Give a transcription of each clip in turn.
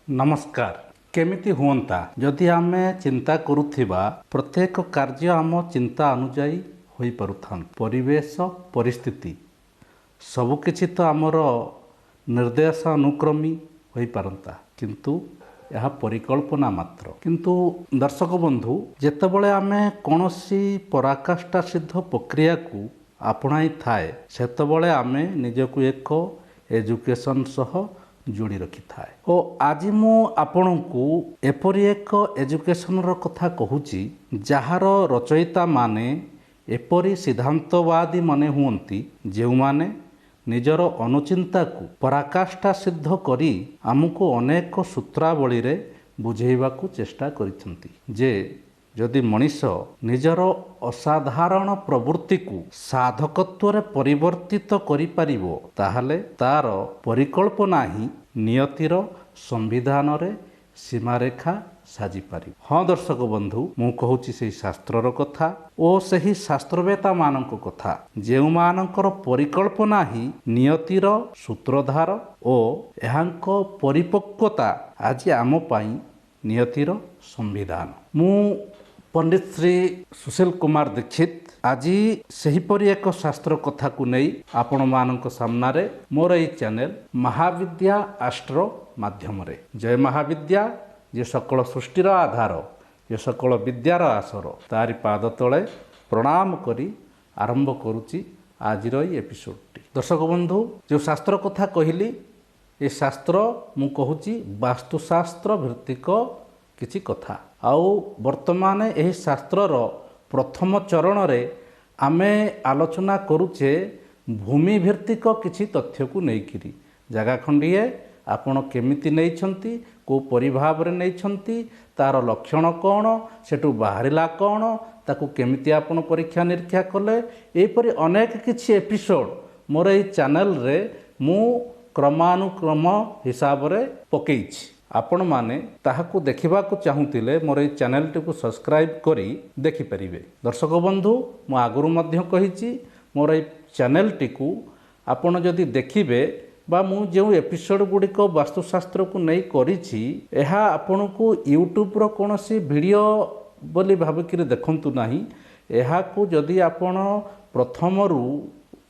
ନମସ୍କାର। କେମିତି ହୁଅନ୍ତା ଯଦି ଆମେ ଚିନ୍ତା କରୁଥିବା ପ୍ରତ୍ୟେକ କାର୍ଯ୍ୟ ଆମ ଚିନ୍ତା ଅନୁଯାୟୀ ହୋଇପାରୁଥାନ୍ତା? ପରିବେଶ, ପରିସ୍ଥିତି ସବୁକିଛି ତ ଆମର ନିର୍ଦ୍ଦେଶାନୁକ୍ରମୀ ହୋଇପାରନ୍ତା, କିନ୍ତୁ ଏହା ପରିକଳ୍ପନା ମାତ୍ର। କିନ୍ତୁ ଦର୍ଶକ ବନ୍ଧୁ, ଯେତେବେଳେ ଆମେ କୌଣସି ପରାକାଷ୍ଠା ସିଦ୍ଧ ପ୍ରକ୍ରିୟାକୁ ଆପଣାଇଥାଏ, ସେତେବେଳେ ଆମେ ନିଜକୁ ଏକ ଏଜୁକେସନ୍ ସହ ଯୋଡ଼ି ରଖିଥାଏ। ଓ ଆଜି ମୁଁ ଆପଣଙ୍କୁ ଏପରି ଏକ ଏଜୁକେସନ୍ର କଥା କହୁଛି, ଯାହାର ରଚୟିତାମାନେ ଏପରି ସିଦ୍ଧାନ୍ତବାଦୀ ମନେ ହୁଅନ୍ତି, ଯେଉଁମାନେ ନିଜର ଅନୁଚିନ୍ତାକୁ ପରାକାଷ୍ଠା ସିଦ୍ଧ କରି ଆମକୁ ଅନେକ ସୂତ୍ରାବଳୀରେ ବୁଝେଇବାକୁ ଚେଷ୍ଟା କରିଛନ୍ତି ଯେ ଯଦି ମଣିଷ ନିଜର ଅସାଧାରଣ ପ୍ରବୃତ୍ତିକୁ ସାଧକତ୍ୱରେ ପରିବର୍ତ୍ତିତ କରିପାରିବ, ତାହେଲେ ତାର ପରିକଳ୍ପନା ହିଁ ନିୟତିର ସମ୍ବିଧାନରେ ସୀମାରେଖା ସାଜିପାରିବ। ହଁ ଦର୍ଶକ ବନ୍ଧୁ, ମୁଁ କହୁଛି ସେହି ଶାସ୍ତ୍ରର କଥା ଓ ସେହି ଶାସ୍ତ୍ରବେତାମାନଙ୍କ କଥା, ଯେଉଁମାନଙ୍କର ପରିକଳ୍ପନା ହିଁ ନିୟତିର ସୂତ୍ରଧାର ଓ ଏହାଙ୍କ ପରିପକ୍ୱତା ଆଜି ଆମ ପାଇଁ ନିୟତିର ସମ୍ବିଧାନ। ମୁଁ ପଣ୍ଡିତ ଶ୍ରୀ ସୁଶୀଲ କୁମାର ଦୀକ୍ଷିତ ଆଜି ସେହିପରି ଏକ ଶାସ୍ତ୍ର କଥାକୁ ନେଇ ଆପଣମାନଙ୍କ ସାମ୍ନାରେ ମୋର ଏହି ଚ୍ୟାନେଲ ମହାବିଦ୍ୟା ଆଷ୍ଟ୍ରୋ ମାଧ୍ୟମରେ। ଜୟ ମହାବିଦ୍ୟା, ଯେ ସକଳ ସୃଷ୍ଟିର ଆଧାର, ଯେ ସକଳ ବିଦ୍ୟାର ଆସର, ତାରି ପାଦ ତଳେ ପ୍ରଣାମ କରି ଆରମ୍ଭ କରୁଛି ଆଜିର ଏଇ ଏପିସୋଡ଼ଟି। ଦର୍ଶକ ବନ୍ଧୁ, ଯେଉଁ ଶାସ୍ତ୍ର କଥା କହିଲି, ଏ ଶାସ୍ତ୍ର ମୁଁ କହୁଛି ବାସ୍ତୁଶାସ୍ତ୍ର ଭିତ୍ତିକ କିଛି କଥା। ଆଉ ବର୍ତ୍ତମାନ ଏହି ଶାସ୍ତ୍ରର ପ୍ରଥମ ଚରଣରେ ଆମେ ଆଲୋଚନା କରୁଛେ ଭୂମି ଭିତ୍ତିକ କିଛି ତଥ୍ୟକୁ ନେଇକିରି। ଜାଗା ଖଣ୍ଡିଏ ଆପଣ କେମିତି ନେଇଛନ୍ତି, କେଉଁ ପରିଭାବରେ ନେଇଛନ୍ତି, ତା'ର ଲକ୍ଷଣ କ'ଣ, ସେଠୁ ବାହାରିଲା କ'ଣ, ତାକୁ କେମିତି ଆପଣ ପରୀକ୍ଷା ନିରୀକ୍ଷା କଲେ, ଏହିପରି ଅନେକ କିଛି ଏପିସୋଡ଼ ମୋର ଏଇ ଚ୍ୟାନେଲରେ ମୁଁ କ୍ରମାନୁକ୍ରମ ହିସାବରେ ପକେଇଛି। ଆପଣମାନେ ତାହାକୁ ଦେଖିବାକୁ ଚାହୁଁଥିଲେ ମୋର ଏଇ ଚ୍ୟାନେଲଟିକୁ ସବସ୍କ୍ରାଇବ୍ କରି ଦେଖିପାରିବେ। ଦର୍ଶକ ବନ୍ଧୁ, ମୁଁ ଆଗରୁ ମଧ୍ୟ କହିଛି, ମୋର ଏଇ ଚ୍ୟାନେଲଟିକୁ ଆପଣ ଯଦି ଦେଖିବେ ବା ମୁଁ ଯେଉଁ ଏପିସୋଡ଼ ଗୁଡ଼ିକ ବାସ୍ତୁଶାସ୍ତ୍ରକୁ ନେଇ କରିଛି, ଏହା ଆପଣଙ୍କୁ ୟୁଟ୍ୟୁବର କୌଣସି ଭିଡ଼ିଓ ବୋଲି ଭାବିକିରି ଦେଖନ୍ତୁ ନାହିଁ। ଏହାକୁ ଯଦି ଆପଣ ପ୍ରଥମରୁ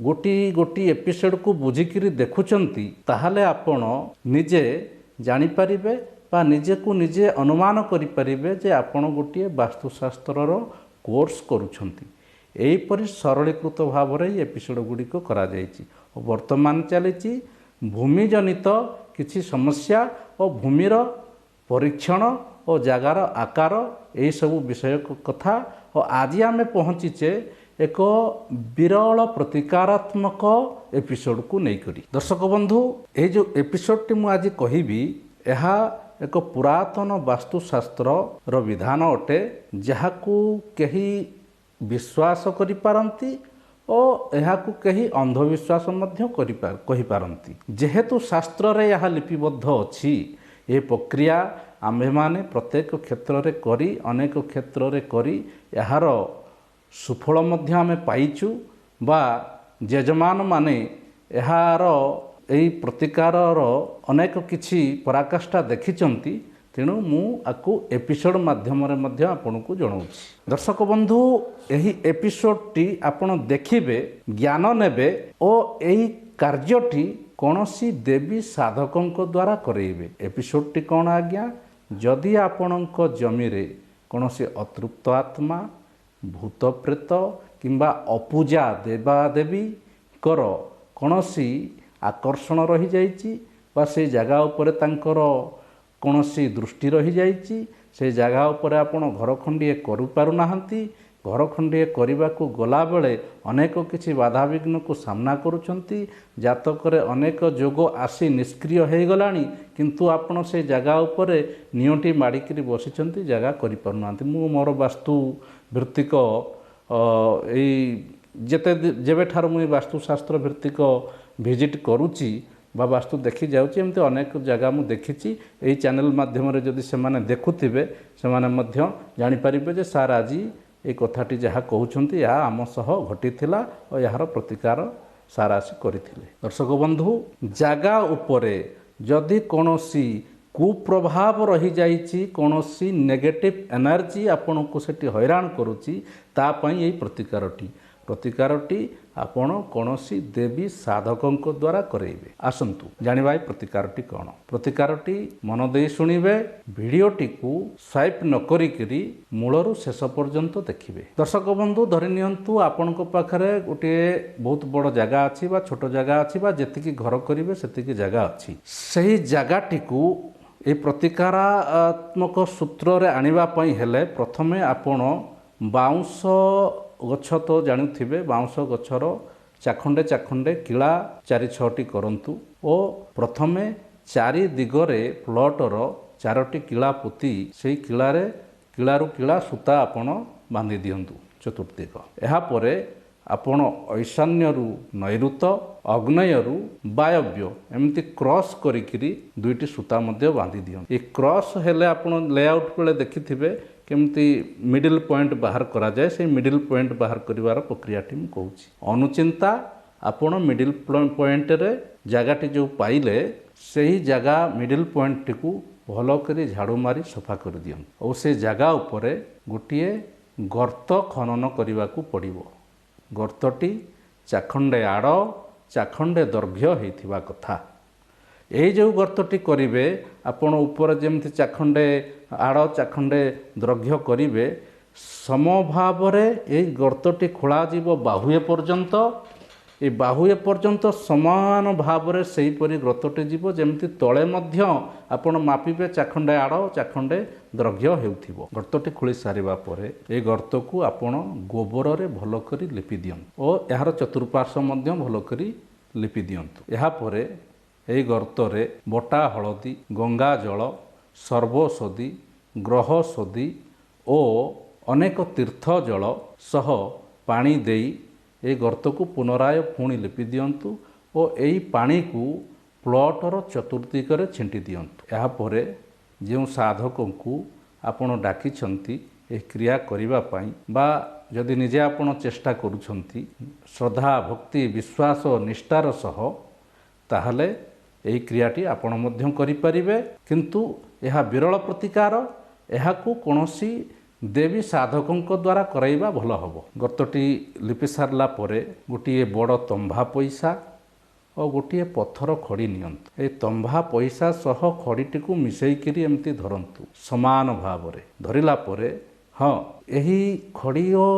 ଗୋଟି ଗୋଟି ଏପିସୋଡ଼କୁ ବୁଝିକିରି ଦେଖୁଛନ୍ତି, ତାହେଲେ ଆପଣ ନିଜେ ଜାଣିପାରିବେ ବା ନିଜକୁ ନିଜେ ଅନୁମାନ କରିପାରିବେ ଯେ ଆପଣ ଗୋଟିଏ ବାସ୍ତୁଶାସ୍ତ୍ରର କୋର୍ସ କରୁଛନ୍ତି। ଏହିପରି ସରଳୀକୃତ ଭାବରେ ଏହି ଏପିସୋଡ଼ ଗୁଡ଼ିକ କରାଯାଇଛି ଓ ବର୍ତ୍ତମାନ ଚାଲିଛି ଭୂମିଜନିତ କିଛି ସମସ୍ୟା ଓ ଭୂମିର ପରୀକ୍ଷଣ ଓ ଜାଗାର ଆକାର, ଏହିସବୁ ବିଷୟ କଥା। ଓ ଆଜି ଆମେ ପହଞ୍ଚିଛେ ଏକ ବିରଳ ପ୍ରତିକାରାତ୍ମକ ଏପିସୋଡ଼କୁ ନେଇକରି। ଦର୍ଶକ ବନ୍ଧୁ, ଏହି ଯେଉଁ ଏପିସୋଡ଼ଟି ମୁଁ ଆଜି କହିବି, ଏହା ଏକ ପୁରାତନ ବାସ୍ତୁଶାସ୍ତ୍ରର ବିଧାନ ଅଟେ, ଯାହାକୁ କେହି ବିଶ୍ୱାସ କରିପାରନ୍ତି ଓ ଏହାକୁ କେହି ଅନ୍ଧବିଶ୍ୱାସ ମଧ୍ୟ କହିପାରନ୍ତି। ଯେହେତୁ ଶାସ୍ତ୍ରରେ ଏହା ଲିପିବଦ୍ଧ ଅଛି, ଏ ପ୍ରକ୍ରିୟା ଆମ୍ଭେମାନେ ପ୍ରତ୍ୟେକ କ୍ଷେତ୍ରରେ କରି, ଅନେକ କ୍ଷେତ୍ରରେ କରି ଏହାର ସୁଫଳ ମଧ୍ୟ ଆମେ ପାଇଛୁ ବା ଯଜମାନମାନେ ଏହାର ଏହି ପ୍ରତିକାରର ଅନେକ କିଛି ପରାକାଷ୍ଠା ଦେଖିଛନ୍ତି। ତେଣୁ ମୁଁ ଆକୁ ଏପିସୋଡ଼ ମାଧ୍ୟମରେ ମଧ୍ୟ ଆପଣଙ୍କୁ ଜଣାଉଛି। ଦର୍ଶକ ବନ୍ଧୁ, ଏହି ଏପିସୋଡ଼ଟି ଆପଣ ଦେଖିବେ, ଜ୍ଞାନ ନେବେ ଓ ଏହି କାର୍ଯ୍ୟଟି କୌଣସି ଦେବୀ ସାଧକଙ୍କ ଦ୍ୱାରା କରେଇବେ। ଏପିସୋଡ଼ଟି କ'ଣ ଆଜ୍ଞା? ଯଦି ଆପଣଙ୍କ ଜମିରେ କୌଣସି ଅତୃପ୍ତ ଆତ୍ମା, ଭୂତ ପ୍ରେତ କିମ୍ବା ଅପୂଜା ଦେବାଦେବୀଙ୍କର କୌଣସି ଆକର୍ଷଣ ରହିଯାଇଛି ବା ସେଇ ଜାଗା ଉପରେ ତାଙ୍କର କୌଣସି ଦୃଷ୍ଟି ରହିଯାଇଛି, ସେ ଜାଗା ଉପରେ ଆପଣ ଘର ଖଣ୍ଡିଏ କରିପାରୁନାହାନ୍ତି, ଘର ଖଣ୍ଡିଏ କରିବାକୁ ଗଲାବେଳେ ଅନେକ କିଛି ବାଧାବିଘ୍ନକୁ ସାମ୍ନା କରୁଛନ୍ତି, ଜାତକରେ ଅନେକ ଯୋଗ ଆସି ନିଷ୍କ୍ରିୟ ହୋଇଗଲାଣି, କିନ୍ତୁ ଆପଣ ସେ ଜାଗା ଉପରେ ନିଅଣ୍ଟି ମାଡ଼ିକିରି ବସିଛନ୍ତି, ଜାଗା କରିପାରୁନାହାନ୍ତି। ମୁଁ ମୋର ବାସ୍ତୁ ଭିତ୍ତିକ ଏଇ ଯେତେ ଯେବେଠାରୁ ମୁଁ ଏଇ ବାସ୍ତୁଶାସ୍ତ୍ର ଭିତ୍ତିକ ଭିଜିଟ୍ କରୁଛି ବା ବାସ୍ତୁ ଦେଖି ଯାଉଛି, ଏମିତି ଅନେକ ଜାଗା ମୁଁ ଦେଖିଛି। ଏଇ ଚ୍ୟାନେଲ ମାଧ୍ୟମରେ ଯଦି ସେମାନେ ଦେଖୁଥିବେ, ସେମାନେ ମଧ୍ୟ ଜାଣିପାରିବେ ଯେ ସାର୍ ଆଜି ଏଇ କଥାଟି ଯାହା କହୁଛନ୍ତି ଏହା ଆମ ସହ ଘଟିଥିଲା ଓ ଏହାର ପ୍ରତିକାର ସାର୍ ଆସି କରିଥିଲେ। ଦର୍ଶକ ବନ୍ଧୁ, ଜାଗା ଉପରେ ଯଦି କୌଣସି କୁପ୍ରଭାବ ରହିଯାଇଛି, କୌଣସି ନେଗେଟିଭ୍ ଏନର୍ଜି ଆପଣଙ୍କୁ ସେଠି ହଇରାଣ କରୁଛି, ତା ପାଇଁ ଏଇ ପ୍ରତିକାରଟି ଆପଣ କୌଣସି ଦେବୀ ସାଧକଙ୍କ ଦ୍ୱାରା କରେଇବେ। ଆସନ୍ତୁ ଜାଣିବା ଏ ପ୍ରତିକାରଟି କ'ଣ। ପ୍ରତିକାରଟି ମନ ଦେଇ ଶୁଣିବେ, ଭିଡ଼ିଓଟିକୁ ସ୍ୱାଇପ୍ ନ କରିକିରି ମୂଳରୁ ଶେଷ ପର୍ଯ୍ୟନ୍ତ ଦେଖିବେ। ଦର୍ଶକ ବନ୍ଧୁ, ଧରି ନିଅନ୍ତୁ ଆପଣଙ୍କ ପାଖରେ ଗୋଟିଏ ବହୁତ ବଡ଼ ଜାଗା ଅଛି ବା ଛୋଟ ଜାଗା ଅଛି ବା ଯେତିକି ଘର କରିବେ ସେତିକି ଜାଗା ଅଛି। ସେହି ଜାଗାଟିକୁ ଏହି ପ୍ରତିକାରାତ୍ମକ ସୂତ୍ରରେ ଆଣିବା ପାଇଁ ହେଲେ ପ୍ରଥମେ ଆପଣ ବାଉଁଶ ଗଛ ତ ଜାଣୁଥିବେ, ବାଉଁଶ ଗଛର ଚାଖଣ୍ଡେ ଚାଖଣ୍ଡେ କିଳା 4 6ଟି କରନ୍ତୁ ଓ ପ୍ରଥମେ 4 ଦିଗରେ ପ୍ଲଟର 4ଟି କିଳା ପୋତି ସେଇ କିଳାରେ କିଳାରୁ କିଳା ସୂତା ଆପଣ ବାନ୍ଧି ଦିଅନ୍ତୁ ଚତୁର୍ଦିଗ। ଏହାପରେ ଆପଣ ଐଶାନ୍ୟରୁ ନୈଋତ, ଅଗ୍ନେୟରୁ ବାୟବ୍ୟ ଏମିତି କ୍ରସ୍ କରିକିରି 2ଟି ସୂତା ମଧ୍ୟ ବାନ୍ଧି ଦିଅନ୍ତୁ। ଏ କ୍ରସ୍ ହେଲେ ଆପଣ ଲେଆଉଟ୍ ବେଳେ ଦେଖିଥିବେ କେମିତି ମିଡ଼ିଲ୍ ପଏଣ୍ଟ ବାହାର କରାଯାଏ, ସେଇ ମିଡ଼ିଲ୍ ପଏଣ୍ଟ ବାହାର କରିବାର ପ୍ରକ୍ରିୟାଟି ମୁଁ କହୁଛି। ଅନୁଚିନ୍ତା ଆପଣ ମିଡ଼ିଲ୍ ପଏଣ୍ଟରେ ଜାଗାଟି ଯେଉଁ ପାଇଲେ ସେହି ଜାଗା ମିଡ଼ିଲ୍ ପଏଣ୍ଟଟିକୁ ଭଲ କରି ଝାଡ଼ୁ ମାରି ସଫା କରିଦିଅନ୍ତୁ ଓ ସେ ଜାଗା ଉପରେ ଗୋଟିଏ ଗର୍ତ୍ତ ଖନନ କରିବାକୁ ପଡ଼ିବ। ଗର୍ତ୍ତଟି ଚାଖଣ୍ଡେ ଆଡ଼ ଚାଖଣ୍ଡେ ଦୈର୍ଘ୍ୟ ହେଇଥିବା କଥା। ଏଇ ଯେଉଁ ଗର୍ତ୍ତଟି କରିବେ ଆପଣ ଉପରେ ଯେମିତି ଚାଖଣ୍ଡେ ଆଡ଼ ଚାଖଣ୍ଡେ ଦୈର୍ଘ୍ୟ କରିବେ, ସମଭାବରେ ଏଇ ଗର୍ତ୍ତଟି ଖୋଳାଯିବ ବାହୁଏ ପର୍ଯ୍ୟନ୍ତ। ଏ ବାହୁଏ ପର୍ଯ୍ୟନ୍ତ ସମାନ ଭାବରେ ସେହିପରି ଗର୍ତ୍ତଟି ଯିବ, ଯେମିତି ତଳେ ମଧ୍ୟ ଆପଣ ମାପିବେ ଚାଖଣ୍ଡେ ଆଡ଼ ଚାଖଣ୍ଡେ ଦୈର୍ଘ୍ୟ ହେଉଥିବ। ଗର୍ତ୍ତଟି ଖୋଳି ସାରିବା ପରେ ଏ ଗର୍ତ୍ତକୁ ଆପଣ ଗୋବରରେ ଭଲ କରି ଲିପି ଦିଅନ୍ତୁ ଓ ଏହାର ଚତୁଃପାର୍ଶ୍ୱ ମଧ୍ୟ ଭଲ କରି ଲିପି ଦିଅନ୍ତୁ। ଏହାପରେ ଏହି ଗର୍ତ୍ତରେ ବଟା ହଳଦୀ, ଗଙ୍ଗା ଜଳ, ସର୍ବୌଷଧି, ଗ୍ରହୌଷଧି ଓ ଅନେକ ତୀର୍ଥ ଜଳ ସହ ପାଣି ଦେଇ ଏହି ଗର୍ତ୍ତକୁ ପୁନରାୟ ପୁଣି ଲିପି ଦିଅନ୍ତୁ ଓ ଏହି ପାଣିକୁ ପ୍ଲଟର ଚତୁର୍ଦିଗରେ ଛିଣ୍ଟି ଦିଅନ୍ତୁ। ଏହାପରେ ଯେଉଁ ସାଧକଙ୍କୁ ଆପଣ ଡାକିଛନ୍ତି ଏହି କ୍ରିୟା କରିବା ପାଇଁ ବା ଯଦି ନିଜେ ଆପଣ ଚେଷ୍ଟା କରୁଛନ୍ତି ଶ୍ରଦ୍ଧା, ଭକ୍ତି, ବିଶ୍ୱାସ ଓ ନିଷ୍ଠାର ସହ, ତାହେଲେ ଏହି କ୍ରିୟାଟି ଆପଣ ମଧ୍ୟ କରିପାରିବେ। କିନ୍ତୁ ଏହା ବିରଳ ପ୍ରତିକାର, ଏହାକୁ କୌଣସି ଦେବୀ ସାଧକଙ୍କ ଦ୍ୱାରା କରାଇବା ଭଲ ହେବ। ଗର୍ତ୍ତଟି ଲିପି ସାରିଲା ପରେ ଗୋଟିଏ ବଡ଼ ତମ୍ବା ପଇସା ଓ ଗୋଟିଏ ପଥର ଖଡ଼ି ନିଅନ୍ତୁ। ଏହି ତମ୍ବା ପଇସା ସହ ଖଡ଼ିଟିକୁ ମିଶାଇକିରି ଏମିତି ଧରନ୍ତୁ ସମାନ ଭାବରେ। ଧରିଲା ପରେ ହଁ, ଏହି ଖଡ଼ି ଓ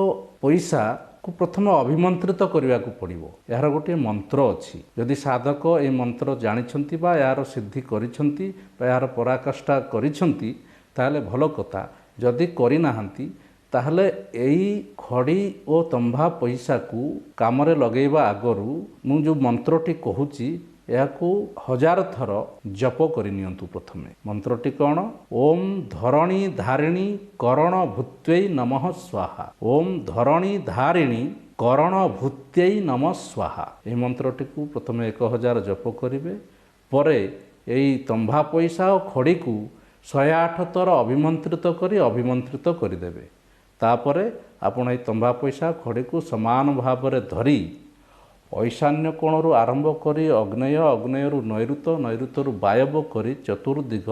ପଇସାକୁ ପ୍ରଥମେ ଅଭିମନ୍ତ୍ରିତ କରିବାକୁ ପଡ଼ିବ। ଏହାର ଗୋଟିଏ ମନ୍ତ୍ର ଅଛି। ଯଦି ସାଧକ ଏହି ମନ୍ତ୍ର ଜାଣିଛନ୍ତି ବା ଏହାର ସିଦ୍ଧି କରିଛନ୍ତି ବା ଏହାର ପରାକାଷ୍ଠା କରିଛନ୍ତି ତାହେଲେ ଭଲ କଥା। ଯଦି କରିନାହାନ୍ତି ତାହେଲେ ଏଇ ଖଡ଼ି ଓ ତମ୍ବା ପଇସାକୁ କାମରେ ଲଗାଇବା ଆଗରୁ ମୁଁ ଯେଉଁ ମନ୍ତ୍ରଟି କହୁଛି ଏହାକୁ 1000 ଥର ଜପ କରିନିଅନ୍ତୁ ପ୍ରଥମେ। ମନ୍ତ୍ରଟି କ'ଣ? ଓମ୍ ଧରଣୀ ଧାରିଣୀ କରଣ ଭୂତ୍ୟై ନମଃ ସ୍ୱାହା। ଓମ୍ ଧରଣୀ ଧାରିଣୀ କରଣ ଭୂତ୍ୟై ନମଃ ସ୍ୱାହା। ଏହି ମନ୍ତ୍ରଟିକୁ ପ୍ରଥମେ 1000 ଜପ କରିବେ। ପରେ ଏଇ ତମ୍ବା ପଇସା ଓ ଖଡ଼ିକୁ 108 ଥର ଅଭିମନ୍ତ୍ରିତ କରି ଅଭିମନ୍ତ୍ରିତ କରିଦେବେ। ତାପରେ ଆପଣ ଏଇ ତମ୍ବା ପଇସା ଖଡ଼ିକୁ ସମାନ ଭାବରେ ଧରି ଐଶାନ୍ୟ କୋଣରୁ ଆରମ୍ଭ କରି ଅଗ୍ନେୟ, ଅଗ୍ନେୟରୁ ନୈଋତ, ନୈଋତରୁ ବାୟବ କରି ଚତୁର୍ଦିଗ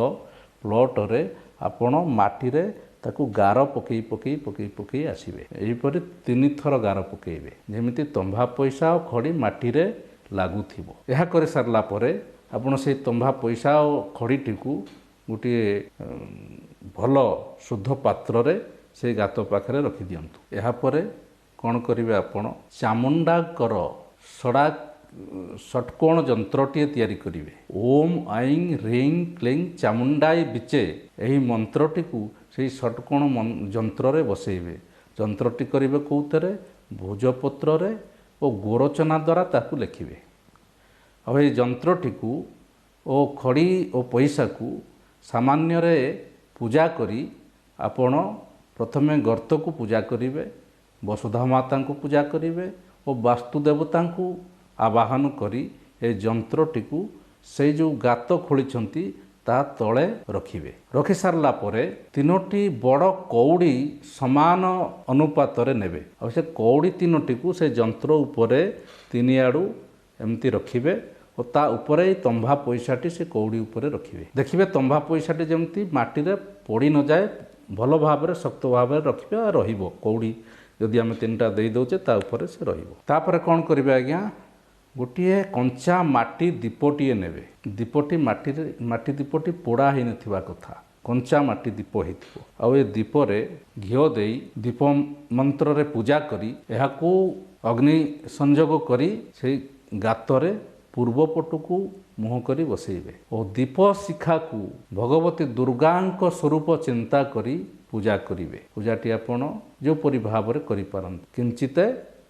ପ୍ଲଟରେ ଆପଣ ମାଟିରେ ତାକୁ ଗାର ପକେଇ ପକେଇ ପକେଇ ପକେଇ ଆସିବେ। ଏହିପରି 3 ଥର ଗାର ପକେଇବେ, ଯେମିତି ତମ୍ବା ପଇସା ଓ ଖଡ଼ି ମାଟିରେ ଲାଗୁଥିବ। ଏହା କରିସାରିଲା ପରେ ଆପଣ ସେଇ ତମ୍ବା ପଇସା ଓ ଖଡ଼ିଟିକୁ ଗୋଟିଏ ଭଲ ଶୁଦ୍ଧ ପାତ୍ରରେ ସେଇ ଗାତ ପାଖରେ ରଖିଦିଅନ୍ତୁ। ଏହାପରେ କ'ଣ କରିବେ ଆପଣ, ଚାମୁଣ୍ଡାଙ୍କର ଷଟକୋଣ ଯନ୍ତ୍ରଟିଏ ତିଆରି କରିବେ। ଓମ୍ ଐଂ ହ୍ରିଂ କ୍ଲିଂ ଚାମୁଣ୍ଡାଇ ବିଚେ ଏହି ମନ୍ତ୍ରଟିକୁ ସେଇ ଷଟକୋଣ ଯନ୍ତ୍ରରେ ବସେଇବେ। ଯନ୍ତ୍ରଟି କରିବେ କେଉଁଥିରେ? ଭୋଜପତ୍ରରେ ଓ ଗୋରଚନା ଦ୍ୱାରା ତାକୁ ଲେଖିବେ। ଆଉ ଏହି ଯନ୍ତ୍ରଟିକୁ ଓ ଖଡ଼ି ଓ ପଇସାକୁ ସାମାନ୍ୟରେ ପୂଜା କରି ଆପଣ ପ୍ରଥମେ ଗର୍ତ୍ତକୁ ପୂଜା କରିବେ, ବସୁଧା ମାତାଙ୍କୁ ପୂଜା କରିବେ ଓ ବାସ୍ତୁ ଦେବତାଙ୍କୁ ଆବାହନ କରି ଏ ଯନ୍ତ୍ରଟିକୁ ସେଇ ଯେଉଁ ଗାତ ଖୋଳିଛନ୍ତି ତା ତଳେ ରଖିବେ। ରଖିସାରିଲା ପରେ 3ଟି ବଡ଼ କଉଡ଼ି ସମାନ ଅନୁପାତରେ ନେବେ ଆଉ ସେ କଉଡ଼ି 3ଟିକୁ ସେ ଯନ୍ତ୍ର ଉପରେ 3 ଆଡ଼ୁ ଏମିତି ରଖିବେ ଓ ତା ଉପରେ ଏଇ ତମ୍ଭା ପଇସାଟି ସେ କଉଡ଼ି ଉପରେ ରଖିବେ। ଦେଖିବେ ତମ୍ଭା ପଇସାଟି ଯେମିତି ମାଟିରେ ପଡ଼ି ନଯାଏ, ଭଲ ଭାବରେ ଶକ୍ତ ଭାବରେ ରଖିବେ, ଆଉ ରହିବ। କଉଡ଼ି ଯଦି ଆମେ 3ଟା ଦେଇ ଦେଉଛେ, ତା ଉପରେ ସେ ରହିବ। ତାପରେ କ'ଣ କରିବେ ଆଜ୍ଞା? ଗୋଟିଏ କଞ୍ଚା ମାଟି ଦୀପଟିଏ ନେବେ। ଦୀପଟି ମାଟିରେ, ମାଟି ଦୀପଟି ପୋଡ଼ା ହେଇନଥିବା କଥା, କଞ୍ଚା ମାଟି ଦୀପ ହେଇଥିବ। ଆଉ ଏ ଦୀପରେ ଘିଅ ଦେଇ ଦୀପ ମନ୍ତ୍ରରେ ପୂଜା କରି ଏହାକୁ ଅଗ୍ନି ସଂଯୋଗ କରି ସେଇ ଗାତରେ ପୂର୍ବ ପଟକୁ ମୁହଁ କରି ବସେଇବେ ଓ ଦୀପ ଶିଖାକୁ ଭଗବତୀ ଦୁର୍ଗାଙ୍କ ସ୍ୱରୂପ ଚିନ୍ତା କରି ପୂଜା କରିବେ। ପୂଜାଟି ଆପଣ ଯେଉଁପରି ଭାବରେ କରିପାରନ୍ତି, କିଞ୍ଚିତ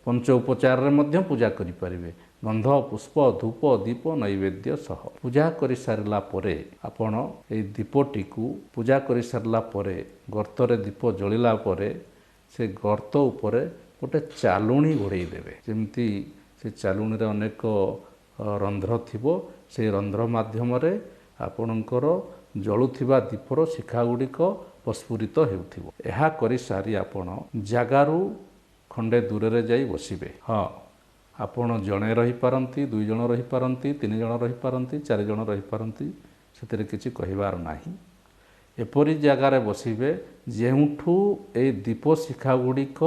ପଞ୍ଚ ଉପଚାରରେ ମଧ୍ୟ ପୂଜା କରିପାରିବେ, ଗନ୍ଧ, ପୁଷ୍ପ, ଧୂପ, ଦୀପ, ନୈବେଦ୍ୟ ସହ। ପୂଜା କରିସାରିଲା ପରେ ଆପଣ ଏଇ ଦୀପଟିକୁ ପୂଜା କରିସାରିଲା ପରେ, ଗର୍ତ୍ତରେ ଦୀପ ଜଳିଲା ପରେ ସେ ଗର୍ତ୍ତ ଉପରେ ଗୋଟେ ଚାଲୁଣି ଘୋଡ଼େଇ ଦେବେ। ଯେମିତି ସେ ଚାଲୁଣିରେ ଅନେକ ରନ୍ଧ୍ର ଥିବ, ସେଇ ରନ୍ଧ୍ର ମାଧ୍ୟମରେ ଆପଣଙ୍କର ଜଳୁଥିବା ଦୀପର ଶିଖା ଗୁଡ଼ିକ ପ୍ରସ୍ଫୁରିତ ହେଉଥିବ। ଏହା କରିସାରି ଆପଣ ଜାଗାରୁ ଖଣ୍ଡେ ଦୂରରେ ଯାଇ ବସିବେ। ହଁ, ଆପଣ ଜଣେ ରହିପାରନ୍ତି, 2 ଜଣ ରହିପାରନ୍ତି, 3 ଜଣ ରହିପାରନ୍ତି, 4 ଜଣ ରହିପାରନ୍ତି, ସେଥିରେ କିଛି କହିବାର ନାହିଁ। ଏପରି ଜାଗାରେ ବସିବେ ଯେଉଁଠୁ ଏଇ ଦୀପ ଶିଖା ଗୁଡ଼ିକ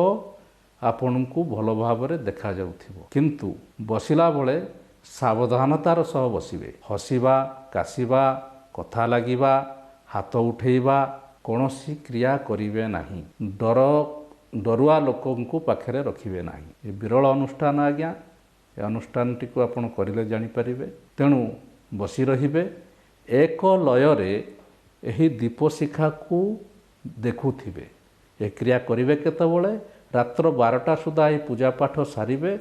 ଆପଣଙ୍କୁ ଭଲ ଭାବରେ ଦେଖାଯାଉଥିବ। କିନ୍ତୁ ବସିଲା ବେଳେ ସାବଧାନତାର ସହ ବସିବେ। ହସିବା, କାଶିବା, କଥା ଲାଗିବା, ହାତ ଉଠେଇବା, କୌଣସି କ୍ରିୟା କରିବେ ନାହିଁ। ଡରୁଆ ଲୋକଙ୍କୁ ପାଖରେ ରଖିବେ ନାହିଁ। ଏ ବିରଳ ଅନୁଷ୍ଠାନ ଆଜ୍ଞା, ଏ ଅନୁଷ୍ଠାନଟିକୁ ଆପଣ କରିଲେ ଜାଣିପାରିବେ। ତେଣୁ ବସି ରହିବେ, ଏକ ଲୟରେ ଏହି ଦୀପଶିଖାକୁ ଦେଖୁଥିବେ। ଏ କ୍ରିୟା କରିବେ କେତେବେଳେ? ରାତ୍ର 12ଟା ସୁଦ୍ଧା ଏହି ପୂଜାପାଠ ସାରିବେ।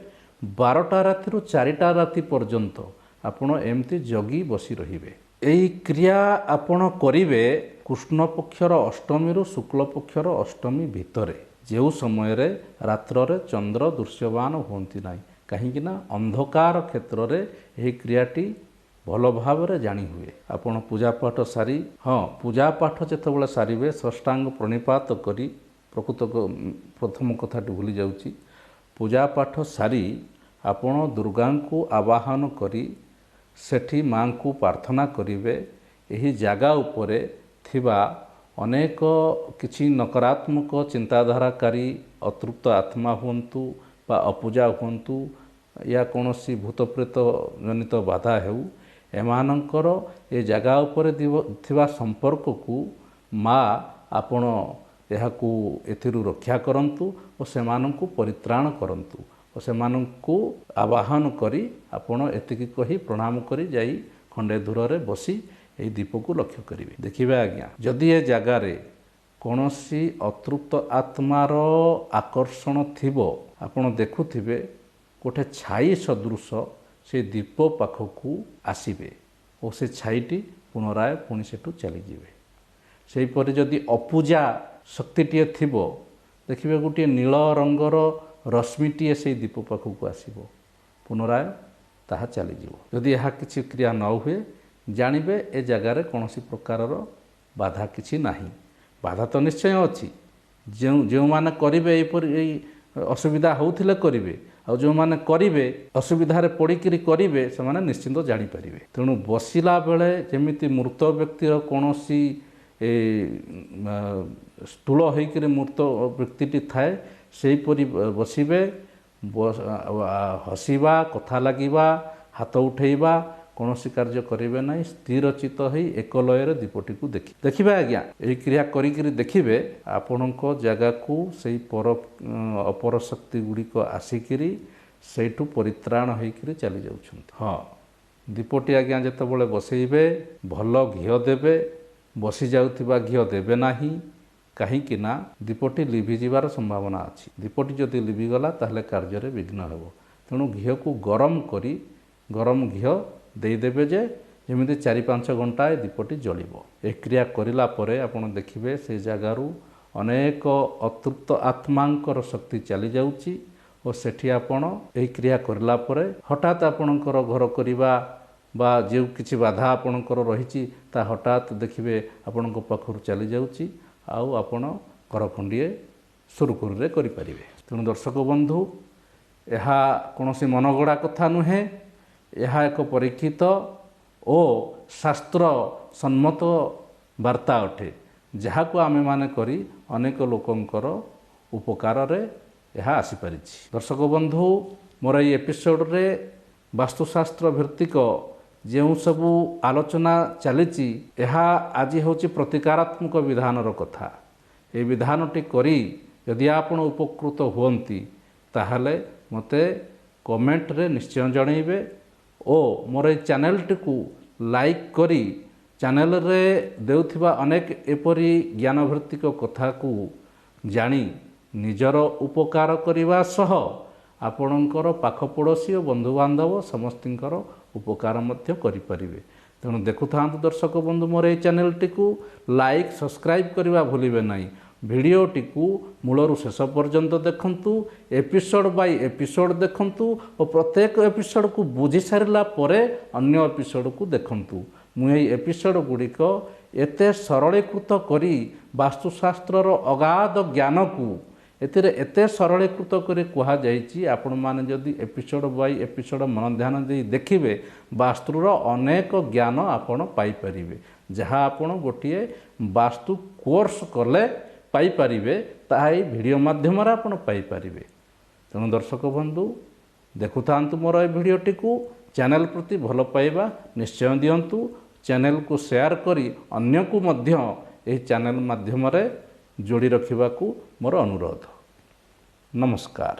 12ଟା ରାତିରୁ 4ଟା ରାତି ପର୍ଯ୍ୟନ୍ତ ଆପଣ ଏମିତି ଜଗି ବସି ରହିବେ। ଏଇ କ୍ରିୟା ଆପଣ କରିବେ କୃଷ୍ଣପକ୍ଷର ଅଷ୍ଟମୀରୁ ଶୁକ୍ଳପକ୍ଷର ଅଷ୍ଟମୀ ଭିତରେ, ଯେଉଁ ସମୟରେ ରାତ୍ରରେ ଚନ୍ଦ୍ର ଦୃଶ୍ୟମାନ ହୁଅନ୍ତି ନାହିଁ। କାହିଁକି ନା ଅନ୍ଧକାର କ୍ଷେତ୍ରରେ ଏହି କ୍ରିୟାଟି ଭଲ ଭାବରେ ଜାଣି ହୁଏ। ଆପଣ ପୂଜାପାଠ ସାରି, ହଁ, ପୂଜାପାଠ ଯେତେବେଳେ ସାରିବେ, ଷଷ୍ଠାଙ୍ଗ ପ୍ରଣିପାତ କରି, ପ୍ରକୃତ ପ୍ରଥମ କଥାଟି ଭୁଲି ଯାଉଛି, ପୂଜାପାଠ ସାରି ଆପଣ ଦୁର୍ଗାଙ୍କୁ ଆବାହନ କରି ସେଠି ମାଙ୍କୁ ପ୍ରାର୍ଥନା କରିବେ, ଏହି ଜାଗା ଉପରେ ଥିବା ଅନେକ କିଛି ନକାରାତ୍ମକ ଚିନ୍ତାଧାରାକାରୀ ଅତୃପ୍ତ ଆତ୍ମା ହୁଅନ୍ତୁ ବା ଅପୂଜା ହୁଅନ୍ତୁ ୟା କୌଣସି ଭୂତପ୍ରେତ ଜନିତ ବାଧା ହେଉ, ଏମାନଙ୍କର ଏ ଜାଗା ଉପରେ ଥିବା ସମ୍ପର୍କକୁ ମା ଆପଣ ଏହାକୁ ଏଥିରୁ ରକ୍ଷା କରନ୍ତୁ ଓ ସେମାନଙ୍କୁ ପରିତ୍ରାଣ କରନ୍ତୁ ଓ ସେମାନଙ୍କୁ ଆବାହନ କରି ଆପଣ ଏତିକି କହି ପ୍ରଣାମ କରି ଯାଇ ଖଣ୍ଡେ ଦୂରରେ ବସି ଏହି ଦୀପକୁ ଲକ୍ଷ୍ୟ କରିବେ। ଦେଖିବେ ଆଜ୍ଞା, ଯଦି ଏ ଜାଗାରେ କୌଣସି ଅତୃପ୍ତ ଆତ୍ମାର ଆକର୍ଷଣ ଥିବ, ଆପଣ ଦେଖୁଥିବେ ଗୋଟେ ଛାଇ ସଦୃଶ ସେ ଦୀପ ପାଖକୁ ଆସିବେ ଓ ସେ ଛାଇଟି ପୁନରାୟ ପୁଣି ସେଠୁ ଚାଲିଯିବେ। ସେହିପରି ଯଦି ଅପୂଜା ଶକ୍ତିଟିଏ ଥିବ, ଦେଖିବେ ଗୋଟିଏ ନୀଳ ରଙ୍ଗର ରଶ୍ମିଟିଏ ସେଇ ଦୀପ ପାଖକୁ ଆସିବ, ପୁନରାୟ ତାହା ଚାଲିଯିବ। ଯଦି ଏହା କିଛି କ୍ରିୟା ନ ହୁଏ, ଜାଣିବେ ଏ ଜାଗାରେ କୌଣସି ପ୍ରକାରର ବାଧା କିଛି ନାହିଁ। ବାଧା ତ ନିଶ୍ଚୟ ଅଛି। ଯେଉଁମାନେ କରିବେ ଏହିପରି ଏଇ ଅସୁବିଧା ହେଉଥିଲେ କରିବେ, ଆଉ ଯେଉଁମାନେ କରିବେ ଅସୁବିଧାରେ ପଡ଼ିକିରି କରିବେ, ସେମାନେ ନିଶ୍ଚିନ୍ତ ଜାଣିପାରିବେ। ତେଣୁ ବସିଲା ବେଳେ ଯେମିତି ମୃତ ବ୍ୟକ୍ତିର କୌଣସି ସ୍ଥୂଳ ହୋଇକରି ମୃତ ବ୍ୟକ୍ତିଟି ଥାଏ, ସେହିପରି ବସିବେ। ହସିବା, କଥା ଲାଗିବା, ହାତ ଉଠେଇବା, କୌଣସି କାର୍ଯ୍ୟ କରିବେ ନାହିଁ। ସ୍ଥିର ଚିତ୍ତ ହୋଇ ଏକ ଲୟରେ ଦୀପଟିକୁ ଦେଖିବେ ଆଜ୍ଞା। ଏହି କ୍ରିୟା କରିକିରି ଦେଖିବେ ଆପଣଙ୍କ ଜାଗାକୁ ସେଇ ଅପର ଶକ୍ତି ଗୁଡ଼ିକ ଆସିକିରି ସେଇଠୁ ପରିତ୍ରାଣ ହୋଇକରି ଚାଲି ଯାଉଛନ୍ତି। ହଁ, ଦୀପଟି ଆଜ୍ଞା ଯେତେବେଳେ ବସେଇବେ ଭଲ ଘିଅ ଦେବେ, ବସି ଯାଉଥିବା ଘିଅ ଦେବେ ନାହିଁ। କାହିଁକି ନା ଦୀପଟି ଲିଭିଯିବାର ସମ୍ଭାବନା ଅଛି। ଦୀପଟି ଯଦି ଲିଭିଗଲା ତାହେଲେ କାର୍ଯ୍ୟରେ ବିଘ୍ନ ହେବ। ତେଣୁ ଘିଅକୁ ଗରମ କରି ଗରମ ଘିଅ ଦେଇଦେବେ ଯେ ଯେମିତି 4-5 ଘଣ୍ଟା ଏ ଦୀପଟି ଜଳିବ। ଏ କ୍ରିୟା କରିଲା ପରେ ଆପଣ ଦେଖିବେ ସେ ଜାଗାରୁ ଅନେକ ଅତୃପ୍ତ ଆତ୍ମାଙ୍କର ଶକ୍ତି ଚାଲିଯାଉଛି ଓ ସେଠି ଆପଣ ଏହି କ୍ରିୟା କରିଲା ପରେ ହଠାତ୍ ଆପଣଙ୍କର ଘର କରିବା ବା ଯେଉଁ କିଛି ବାଧା ଆପଣଙ୍କର ରହିଛି ତା ହଠାତ୍ ଦେଖିବେ ଆପଣଙ୍କ ପାଖରୁ ଚାଲିଯାଉଛି, ଆଉ ଆପଣ ଘର ଖଣ୍ଡିଏ ସୁରୁଖୁରୁରେ କରିପାରିବେ। ତେଣୁ ଦର୍ଶକ ବନ୍ଧୁ, ଏହା କୌଣସି ମନଗଢ଼ା କଥା ନୁହେଁ। ଏହା ଏକ ପରୀକ୍ଷିତ ଓ ଶାସ୍ତ୍ର ସମ୍ମତ ବାର୍ତ୍ତା ଅଟେ, ଯାହାକୁ ଆମେମାନେ କରି ଅନେକ ଲୋକଙ୍କର ଉପକାରରେ ଏହା ଆସିପାରିଛି। ଦର୍ଶକ ବନ୍ଧୁ, ମୋର ଏହି ଏପିସୋଡ଼ରେ ବାସ୍ତୁଶାସ୍ତ୍ର ଭିତ୍ତିକ ଯେଉଁ ସବୁ ଆଲୋଚନା ଚାଲିଛି, ଏହା ଆଜି ହେଉଛି ପ୍ରତିକାରାତ୍ମକ ବିଧାନର କଥା। ଏହି ବିଧାନଟି କରି ଯଦି ଆପଣ ଉପକୃତ ହୁଅନ୍ତି, ତାହେଲେ ମୋତେ କମେଣ୍ଟରେ ନିଶ୍ଚୟ ଜଣାଇବେ ଓ ମୋର ଏହି ଚ୍ୟାନେଲଟିକୁ ଲାଇକ୍ କରି ଚ୍ୟାନେଲରେ ଦେଉଥିବା ଅନେକ ଏପରି ଜ୍ଞାନଭିତ୍ତିକ କଥାକୁ ଜାଣି ନିଜର ଉପକାର କରିବା ସହ ଆପଣଙ୍କର ପାଖ ପଡ଼ୋଶୀ ଓ ବନ୍ଧୁବାନ୍ଧବ ସମସ୍ତଙ୍କର ଉପକାର ମଧ୍ୟ କରିପାରିବେ। ତେଣୁ ଦେଖୁଥାନ୍ତୁ ଦର୍ଶକ ବନ୍ଧୁ, ମୋର ଏହି ଚ୍ୟାନେଲଟିକୁ ଲାଇକ୍ ସବସ୍କ୍ରାଇବ୍ କରିବା ଭୁଲିବେ ନାହିଁ। ଭିଡ଼ିଓଟିକୁ ମୂଳରୁ ଶେଷ ପର୍ଯ୍ୟନ୍ତ ଦେଖନ୍ତୁ, ଏପିସୋଡ଼ ବାଇ ଏପିସୋଡ଼ ଦେଖନ୍ତୁ ଓ ପ୍ରତ୍ୟେକ ଏପିସୋଡ଼କୁ ବୁଝି ସାରିଲା ପରେ ଅନ୍ୟ ଏପିସୋଡ଼କୁ ଦେଖନ୍ତୁ। ମୁଁ ଏହି ଏପିସୋଡ଼ ଗୁଡ଼ିକ ଏତେ ସରଳୀକୃତ କରି ବାସ୍ତୁଶାସ୍ତ୍ରର ଅଗାଧ ଜ୍ଞାନକୁ ଏଥିରେ ଏତେ ସରଳୀକୃତ କରି କୁହାଯାଇଛି, ଆପଣମାନେ ଯଦି ଏପିସୋଡ଼ ବାଇ ଏପିସୋଡ଼ ମନ ଧ୍ୟାନ ଦେଇ ଦେଖିବେ, ବାସ୍ତୁର ଅନେକ ଜ୍ଞାନ ଆପଣ ପାଇପାରିବେ, ଯାହା ଆପଣ ଗୋଟିଏ ବାସ୍ତୁ କୋର୍ସ କଲେ ପାଇପାରିବେ, ତାହା ଏଇ ଭିଡ଼ିଓ ମାଧ୍ୟମରେ ଆପଣ ପାଇପାରିବେ। ତେଣୁ ଦର୍ଶକ ବନ୍ଧୁ, ଦେଖୁଥାନ୍ତୁ ମୋର ଏ ଭିଡ଼ିଓଟିକୁ, ଚ୍ୟାନେଲ ପ୍ରତି ଭଲ ପାଇବା ନିଶ୍ଚୟ ଦିଅନ୍ତୁ, ଚ୍ୟାନେଲକୁ ସେୟାର କରି ଅନ୍ୟକୁ ମଧ୍ୟ ଏହି ଚ୍ୟାନେଲ ମାଧ୍ୟମରେ ଯୋଡ଼ି ରଖିବାକୁ ମୋର ଅନୁରୋଧ। ନମସ୍କାର।